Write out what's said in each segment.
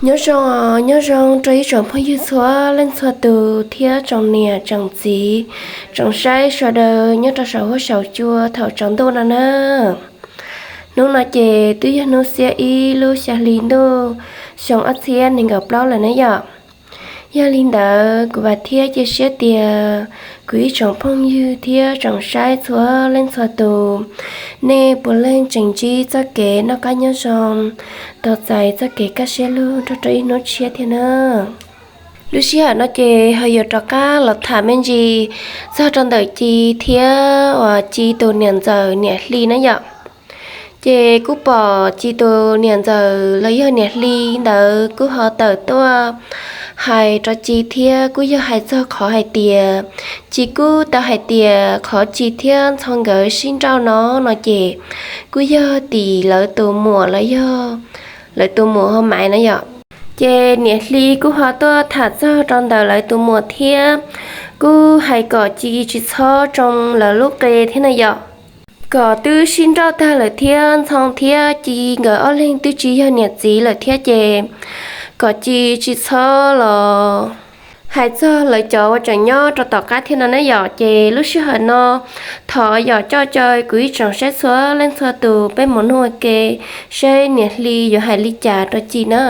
Nyob zoo, nyob zoo rau ib tsoom phooj ywg txhua leej txhua tus thiab tsoom niam tsoom txiv, tsoom saib sawv daws nyob rau saum huab saum cua thaum tsaus ntuj no na. Hnub no ces twb yog hnub xiab ib lub xya hli ntuj xyoo ob txhiab nees nkaum plaub lawm na yom. Yog li ntawd kuv vam thiab cia siab tias kuv ib tsoom phooj ywg thiab tsoom saib txhua leej txhua tus, nej puav leej tseem ntsib txoj kev noj qab nyob zoo, tau txais txoj kev kaj siab lug nrog rau ib hnub tshiab thiab na. Lub sij hawm no ces ho yuav rov qab los tham me ntsis txog rau ntawm Ci thiab uas Ci tus niam ntxawm niam Hli na yom. Ces kuj pom Ci tus niam ntxawm los yog niam Hli ntawd kuj ho tawm tuaj hais rau Ci thiab kuj yog hais txog qhov hais tias, Ci kuj tau hais tias qhov Ci thiab Ntxhoo nkawd sib nrauj no no ces kuj yog tim lawv tus muam los yog lawv tus muam ho Maiv na yom. Ces niam Hli kuj ho tuaj tham txog rau ntawm lawv tus muam thiab kuj hais kom Ci tsis txhob tsoo lawv lub qe thiab na yom. Kom twb sib nrauj tag lawm thiab Ntxhoo thiab Ci nkawd ob leeg twb tsis yog niam txiv lawm thiab ces kom Ci tsis txhob los hais txog lawv cov uas tseem nyob rau tom qab thiab no na yom. Ces lub sij hawm no thov yom coj caw kuv ib tsoom saib txhua leej txhua tus peb mus nug ua ke saib niam Hli yuav hais li cas rau Ci na.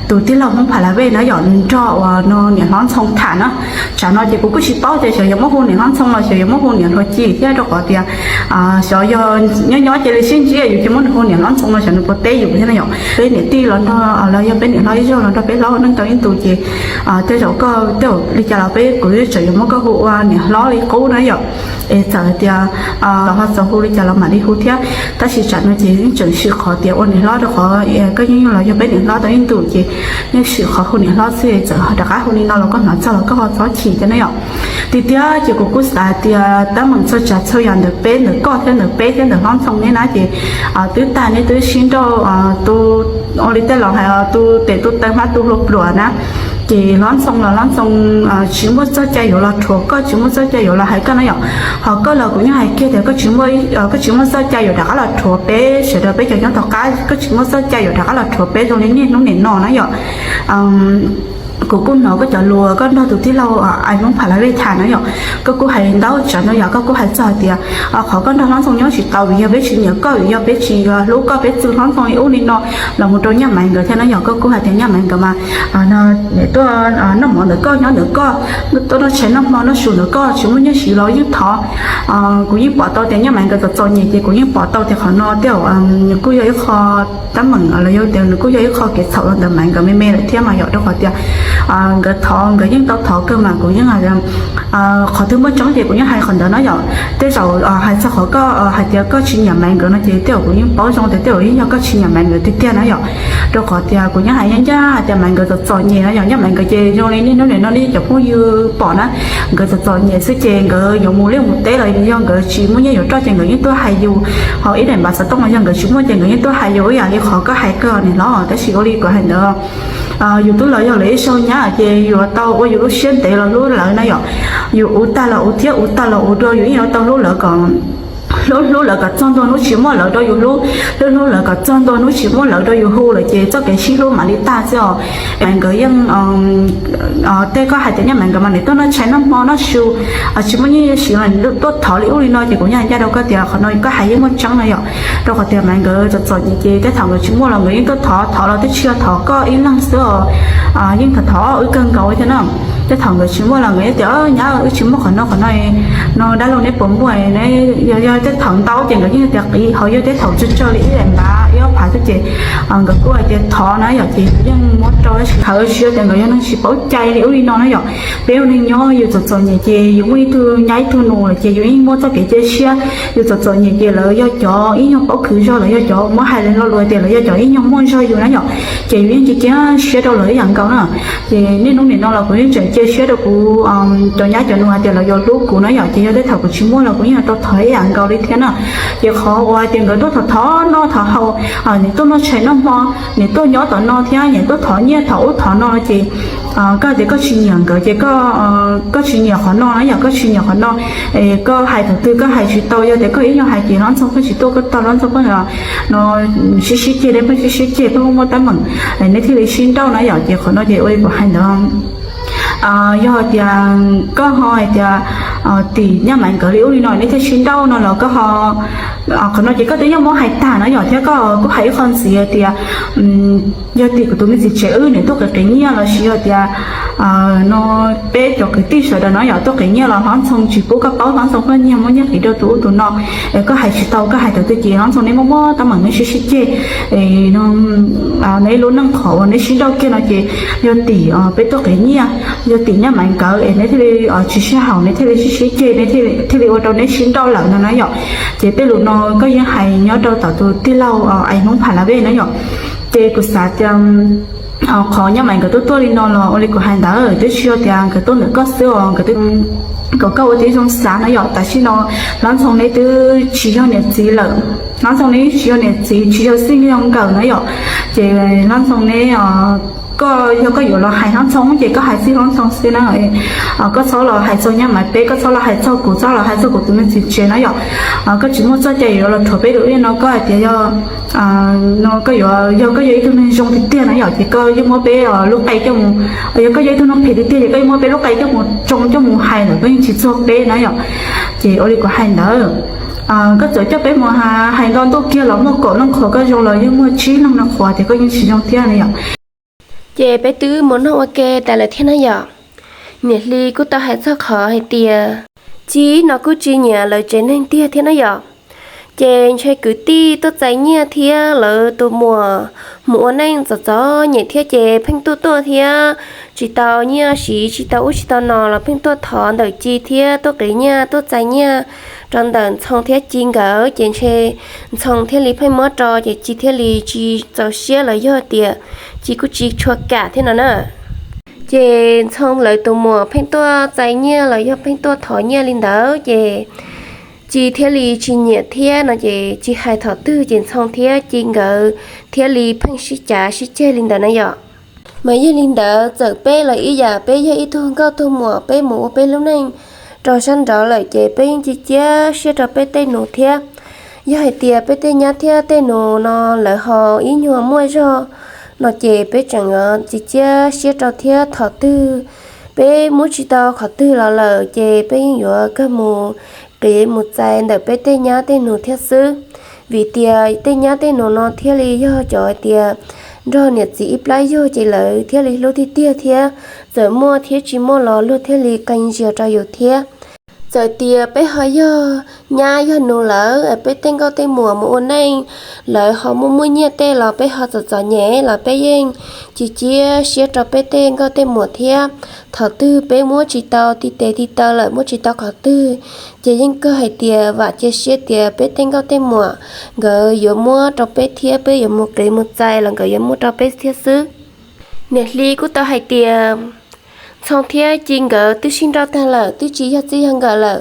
Tus tij laug Hmoob Pha La Vej na yom, nws nrog uas no niam hlob Ntxhoo tham na. Tsam no ces kuv kuj tsis paub tias xyov yuav muab hu niam hlob Ntxhoo los xyov yuav muab hu niam hluas Ci thiab, rau qhov tias xyov yog nyob nyob cia li sib ntsib yus cia muab nws hu niam hlob Ntxhoo no xyov nws puas teb yus thiab na yom. Peb niam tij los nrog los yog peb niam hlob ib zaug los nrog peb hlob ua neej tau ib ntus ces tej zaum koj tej zaum li cas los peb kuv tseem yuav muab koj hu ua niam hlob li qub na yom. Es txawm hais tias los ho txaus hu li cas los mam li hu thiab, tab sis tsam no ces yeej tseem swm qhov tias ua niam hlob rau qhov koj yeej los yog peb niam hlob tau ib ntus ces yeej swm qhov hu niam hlob xwb, txawm rov qab hu li no los koj hnov txog los koj ho txhob chim thiab na yom. Tiag tiag ces kuv kuj xav tias teeb meem txhua tsav txhua yam ntawm peb ntawm koj thiab ntawm peb thiab ntawm hlob Ntxhoo neb na ces twb tag neb twb sib nrauj, tus ua li tej laus hais tus tes tus taw hmab tus hlua pluam na. Ces hlob Ntxhoo los hlob Ntxhoo tsis muaj txoj cai yuav los rhuav koj, tsis muaj txoj cai yuav los hais koj na yom. Ho koj los kuv yeej hais kiag tias koj tsis muaj, koj tsis muaj txoj cai yuav rov qab los rhuav peb sawv daws peb cov nyob tom qab, koj tsis muaj txoj cai yuav rov qab los rhuav peb zoo li niaj hnub nim no na yom. Kuv kuj hnov koj cov lus koj nrog tus tij laug Ais Hmoob Pha La Vej tham na yom, koj kuj hais ntau tsam no yom, koj kuj hais txog hais tias qhov koj nrog hlob Ntxhoo nyob tsis tau vim yog peb tsis nyiam koj, vim yog peb tsis hlub koj, peb txwv hlob Ntxhoo li ub li no los mus rau Nyaj Maiv nkawd thiab na yom. Koj kuj hais tias Nyaj Maiv nkawd mas tuaj noj mov ntawm koj nyob ntawm koj, tuaj noj tshais noj hmo noj su ntawm koj, tsis muaj nyiaj siv los yeej thov. Kuv yeej pom tau tias Nyaj Maiv nkawd txom txom nyem ces kuv yeej pom tau tias qhov no tej zaum nws kuj yog ib qho teeb meem los yog tias nws kuj yog ib qho kev txhaum los ntawm Maiv nkawd me me lawm thiab mas yom, rau qhov tias nkawd thov nkawd yeej tau thov kawg mas kuv yeej hais qhov twg muaj tseeb ces kuv yeej hais qhov ntawd na yom. Tej zaum hais txog qhov koj hais tias koj tsis nyiam Maiv nkawd no ces tej zaum kuv yeej paub zoo tias tej zaum yeej yog koj tsis nyiam Maiv nkawd tiag tiag na yom. Rau qhov tias kuv yeej hais ncaj ncaj hais tias Maiv nkawd txom txom nyem na yom, Nyaj Maiv nkawd ces zoo li niaj hnub nim no nej cov phooj ywg pom na, nkawd txom txom nyem xwb ces nkawd yuav mus liaj mus teb los yog nkawd tsis muaj nyiaj yuav roj ces nkawd yeej tuaj hais yus, ho ib daim npav xov tooj los yog nkawd tsis muaj ces nkawd yeej tuaj hais yus ib yam li qhov koj hais kawg niam hlob. Tab sis ua li kuv hais ntawd, yus twb los yog lawv ib zaug nyab ces yuav tau ua yus lub siab ntev los hlub lawv na yom. Yus ua tag los ua thiab ua tag los ua dua yus yeej yuav tau hlub lawv kom hlub hlub lawv kom txog ntua hnub tsis muaj lawv rau yus hlub, hlub hlub lawv kom txog ntua hnub tsis muaj lawv rau yus hu lawm ces txoj kev sib hlub mam li tag xwb os. Maiv nkawd yeej, tej koj hais tias Nyaj Maiv nkawd mas nws tuaj noj tshais noj hmo noj su, tsis muaj nyiaj siv los tuaj thov li ub li no ces kuv yeej hais ncaj rau koj tias qhov no koj hais yeej muaj tseeb na yom. Rau qhov tias Maiv nkawd txom txom nyem ces tej thaum nkawd tsis muaj los nkawd yeej tuaj thov, thov los twb tsis yog thov koj ib leeg xwb os, yeej thov thov wb kawg nkaus thiab na. Tej thaum nkawd tsis muaj los nkawd yeej tias nyab wb tsis muaj qhov no qhov no, no dab laug neb puas muaj, yog tej thaum ntau ces nkawd yeej tias qiv, ho yog tej thaum tsawg tsawg li ib daim npav ib ob phav xwb ces nkawd kuj hais tias thov na yom, ces yeej muab rau tab sis thaum tsis yog tias nkawd yog neeg tsis paub cai li ub li no na yom. Peb ua neeg nyob yus txom txom nyem ces yus muaj ib tug nyab ib tug nus lawm ces yus yeej muaj txoj kev cia siab, yus txom txom nyem ces lawv yog cov ib nyuag paub khwv zog, lawv yog cov muab hais lo lus tias lawv yog cov ib nyuag muaj zog yus na yom, ces yus yeej cia siab rau lawv ib yam nkaus na. Ces niaj hnub nim no los kuv yeej tseem cia siab rau kuv cov nyab cov nus hais tias lawv yuav hlub kuv na yom, ces yog tej thaum kuv tsis muaj los kuv yeej yuav tau thov ib yam nkaus li thiab na. Ces qhov uas hais tias nkawd tuaj thov thov noj thov haus, nim tuaj noj tshais noj hmo, nim tuaj nyob tom no thiab nim tuaj thov nyiaj thov ub thov no ces koj tias koj tsis nyiam nkawd ces koj tsis nyiam qhov no na yom, koj tsis nyiam qhov no, koj hais thaum twg koj hais tsis tau, yog tias koj ib nyuag hais ces hlob Ntxhoo pheej tsis tuaj koj tog, hlob Ntxhoo pheej no sib sib ceg, nej pheej sib sib ceg, pheej muaj teeb meem, nej thiaj li sib nrauj na yom. Ces qhov no ces ua li kuv hais ntawd, yog tias koj ho hais tias tim Nyab Maiv nkawd li ub li no nej thiaj sib nrauj no los koj ho, qhov no ces koj twb yeej muab hais tag no yom, thiab koj kuj hais ib qho ntxiv tias yog tim kuv tus me txiv tsev wb nws tuaj qiv qiv nyiaj los sis yog tias no peb cov kwv tij sawv daws no yom tuaj qiv nyiaj los hlob Ntxhoo tsis pub koj paub, hlob Ntxhoo koj nyiag muab nyiaj qiv rau tus ub tus no, koj hais tsis tau, koj hais thaum twg ces hlob Ntxhoo nej muaj muaj teeb meem nej sib sib ceg, nej lub neej qhov uas nej sib nrauj kiag no ces yog tim peb tuaj qiv nyiaj, yog tim Nyab Maiv nkawd es nej thiaj li tsis sib haum, nej thiaj li sib sib ceg, nej thiaj li ua rau nej sib nrauj lawm no na yom. Ces tej lus no koj yeej hais nyob rau tom tus tij laug Ais Hmoob Pha La Vej na yom. Ces kuv xav tias qhov Nyab Maiv nkawd tuaj tuaj li no los ua li kuv hais ntawd twb tsis yog tias nkawd tuaj ntawm koj xwb os, nkawd twb kom koj ua tib zoo xav na yom. Tam sim no hlob Ntxhoo neb twb tsis yog niam txiv lawm, hlob Ntxhoo neb tsis yog niam txiv, tsis yog xij yog nkawm na yom. Ces hlob Ntxhoo neb, koj yog koj yuav los hais hlob Ntxhoo ces koj hais xij hlob Ntxhoo xwb na. Koj txhob los hais txog Nyab Maiv peb, koj txhob los hais txog kuv, txhob los hais txog kuv tus me txiv tsev na yom. Koj tsis muaj txoj cai yuav los rhuav peb tus ub no, koj hais tias yog no koj yuav, yog koj yog ib tug neeg zoo tiag tiag na yom ces koj yeej muab peb lub qe coj mus, yog koj yog ib tug neeg phem tiag tiag ces koj yeej muab peb lub qe coj mus tsoo coj mus hais lawm koj yeej tsis txuag peb na yom. Ces ua li kuv hais ntawd, koj txawm coj peb mus hais nto ntuj kiag los muaj kaum leej qhuas koj zoo los yeej muaj tsib leeg no qhuas tias koj yeej tsis zoo thiab na yom. Ces peb twb mus nug ua ke tas lawm thiab na yom. Niam Hli kuj tau hais txog qhov hais tias Ci no kuj tsis nyiam lawv tsev neeg tiag thiab na yom. Ces ntshe kwv tij tuaj txais nyiaj thiab lawv tus muam mus ua neej txom txom nyem thiab ces pheej tuaj tuaj thiab tsis tau nyiaj siv tsis tau ub tsis tau no los pheej tuaj thov ntawm Ci thiab tuaj qiv nyiaj tuaj txais nyiaj rau ntawm Ntxhoo thiab Ci nkawd ces ntshe Ntxhoo thiaj li pheej muab rau ces Ci thiaj li tsis txaus siab los yog tias Ci kuj tsis tshua kam thiab no na. Ces Ntxhoo lawv tus muam pheej tuaj txais nyiaj los yog pheej tuaj thov nyiaj li ntawd ces Ci thiaj li tsis nyiam thiab no ces tsis hais thaum twg ces Ntxhoo thiab Ci nkawd thiaj li pheej sib cav sib ceg li ntawd na yom. Mas yog li ntawd txawm peb los ib yam, peb yog ib tug nkauj tug muam peb mus ua peb lub neej rau sab nraud lawm ces peb yeej cia cia siab rau peb tej nus thiab. Yog hais tias peb tej nyab thiab tej nus no lawv ho ib nyuag muaj zog no ces peb tseem yuav cia cia siab rau thiab. Thaum twg peb muab tsis tau qhov twg los lawm ces peb yeej yuav kawg mus qiv mus txais ntawm peb tej nyab tej nus thiab xwb. Vim tias tej nyab tej nus no thiaj li yog cov hais tias nrog niam txiv ib plab yug ces lawv thiaj li hlub tiag tiag thiab. Txawm muaj thiab tsis muaj los luag thiaj li qee zias rau yus thiab. Txawm tias peb ho yog nyab yog nus lawm, peb tej nkauj tej muam mus ua neej, lawv ho muaj muaj nyiaj tej los peb ho txom txom nyem los peb yeej cia cia siab rau peb tej nkauj tej muam thiab. Thaum twg peb muab tsis tau ti tes ti taw lawm, muab tsis tau qhov twg, ces yeej kawg hais tias vam cia siab tias peb tej nkauj tej muam nkawd yuav muab rau peb thiab peb yuav mus qiv mus txais los nkawd yuav muab rau peb thiab xwb. Niam Hli kuj tau hais tias Ntxhoo thiab Ci nkawd twb sib nrauj tag lawm, twb tsis yog txij yog nkawm lawm,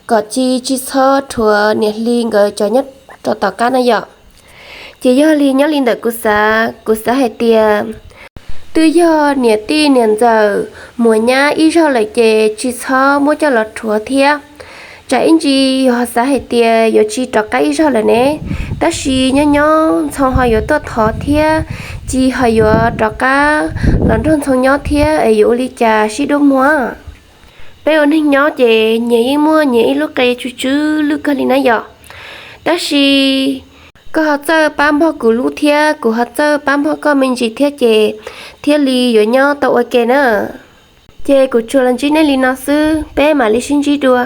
kom Ci tsis txhob rhuav niam Hli nkawd cov nyob rau tom qab na yom. Ces yog li nyob li ntawm kuv xav, kuv xav hais tias twb yog niam tij niam ntxawm muam nyab ib zaug lawm ces tsis txhob muab coj los rhuav thiab. Tsam ib ntsis yus ho xav hais tias yuav tsis rov qab ib zaug lawm ne, tab sis nyob nyob Ntxhoo ho yuav tuaj thov thiab, Ci ho yuav rov qab los nrog Ntxhoo nyob thiab es yuav ua li cas sib dua muag. Peb ua neeg nyob ces nyias yeej muaj nyias ib lub qe tsw tsw lwj kawg li na yom. Tab sis koj ho txawj pab npog kuv lub thiab kuv ho txawj pab npog koj me ntsis thiab ces thiaj li yuav nyob tau ua ke na. Ces kuv tsuas los ntsib nej li no xwb, peb mam li sib ntsib dua.